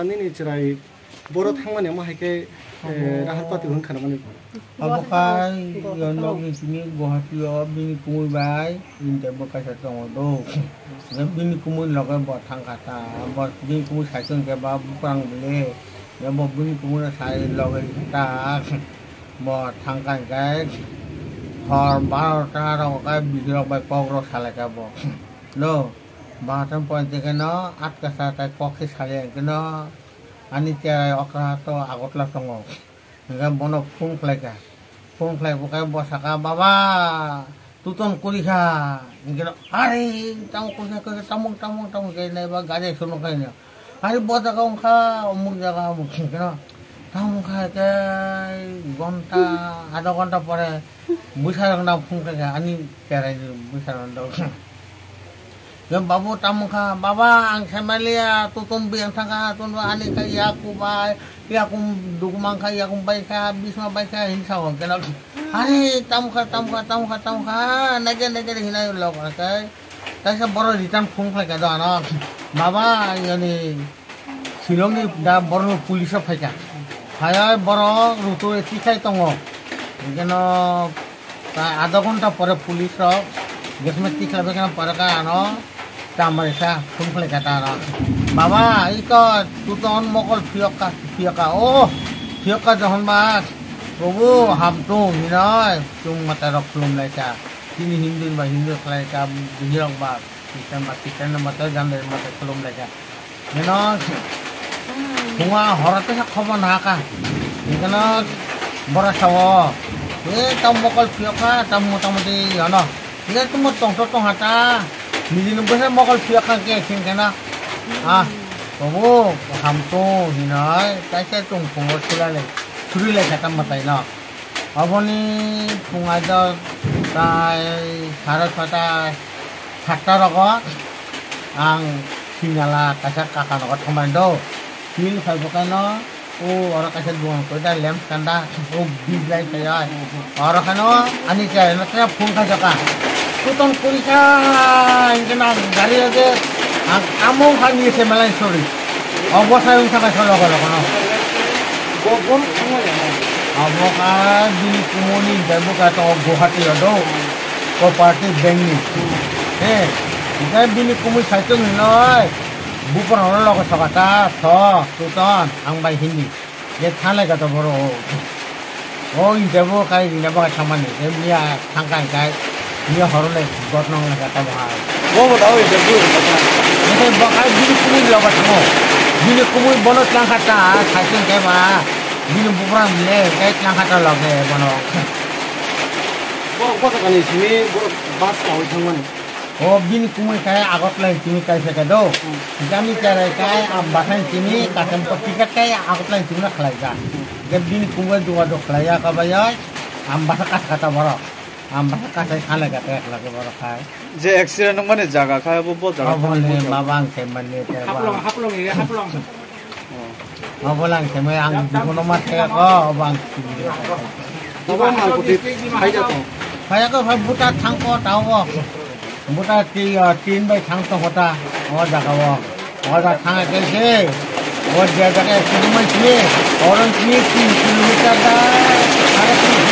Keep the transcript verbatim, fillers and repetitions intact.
Nini chwrai boro thangmani omo hai khe, eh, Raharpati hwn khanamani. Abo khai, yo nogni simi Guwahati o bini kumui bai, bini tei bo kaisa tongo do. Bini kumui loge bo thangkha ta, bo bini kumui saichung khe ba bukrang bile, bo bini kumui no sai loge ta, bo thangkha hwnkhe hor barota rok khe bihirok bai kok rok salaikha bo. No, barota ni pore hwnkhe no atkasa tai kok se salai hwnkhe no, ani cherai okra to Agartala tongo. Hingke bono phone khlaikha. Phone khlai bo khe bo sakha, "Baba, tuton kurikha." Hingke no, "Are, tamo kurikha, kurikha, tamo, tamo, tamo," khe nai ba gari sono khaino. "Are, bo jaga wngkha, umuk jaga, umuk," hingke no. Tamo wngkha khe gonta, adha gonta pore bwsarok no phone khlaikha, ani cherai ni bwsarok no. Yo babu tamo kha, "Baba, ang saimanliya, tutum biyang thangkha, tun ani kha yaku bai, yakum dugumang kha, yakum bai kha, bisma bai kha," hin sao keno. "Are, tamo kha, tamo kha, tamo kha, tamo kha, nage, nage," hinai lok khe. Taisa borok return phone khlai kha do ano, "Baba, yani, Shillong ni da borok police o phaikha. Phaiya borok rutui tikhai tongo. Hingkeno ta adha ghonta pore police rok gesma tikhlai baikha pore ka ano chamari sa phone khlai kha ta ano. Baba, iko tuton mokol phiyok ka, phiyok ka. Oh, phiyok ka johon ba. Probu hamtung hinoi chung mata rok khulum lai kha. Chini Hindu ba Hindu khlai kha, Buddhist rok ba Christian ba Christian mata jandai mata khulum lai kha." Hino, phunga horo teisa khobor nahakha. Hingkeno bora sao, "E, tamo mokol phiyokha, tamo motamoti yano. Hingke tumo tongthok tongha ta. Nijini bwsa mokol phiyokha khe," hingkeno. Ah, tobo hamto hinoi, kaisa chwng phungo sulai lai, suri lai kha tamo taino. Oboni phungai do tai sare sota, satta rogo ang sinala kaisa kaka nogo thumai do. Tin phai bokano, o oro kaisa dugan koi da lem kanda, o bijlai phai ai. Oro khano ani chai no khe phone khai jaka. Tuton kurikha, hingke na gari age, ang among kha ni se malai sorry. Obo sai wngkha kaisa logo logo no. Bo, bo thangma ya. Abo kha bini kumuni hingke bo kha tongo Guwahati o do. Cooperative Bank ni. He, hingke bini kumui saichung hinoi. Buphang rok logo soka ta, tho, tuton, ang bai hindi. Je thanglai kha to borok. O interview kai rina bagwi thangmani, je miya thangkha hingkhai, miya horo le gotnong le kha tamo hai. Bo bo tao interview rwkha. Hingkhai bo khai bini kumui loba thango. Bini kumui bono tlangkha ta, cycle khe ba, bini buprang le khe tlangkha ta loge bono. Bo, bo sakani simi bo bus kawi thangmani. O bini kumui kai Agartala ni simi kai phaikha do. Hmm. Jani cherai kai Ambasa ni simi katem ko ticket kai Agartala ni simi na khlai ja. Hmm. Je bini kumui duga do khlai ya ka bai ai. Ambasa kas kata borok. Ambasa kasai khalai kata ek lage borok kai. Je accident nung mani jaga khai bo, bo jaga. Abo le mabang se mani te ba. Haplong, haplong, ye haplong. Obo lang khe mai ang dukuno ma thaya ko, obo ang sibiri. Obo ang kuti phai jato. Phai ko, phai buta thang ko, tao bo. Buta ti, ah, tin bai thang to hota, o jaga o. O jaga thang ke se. O jaga ke sini mai sini. Orang sini tin kilometer da. Ada sini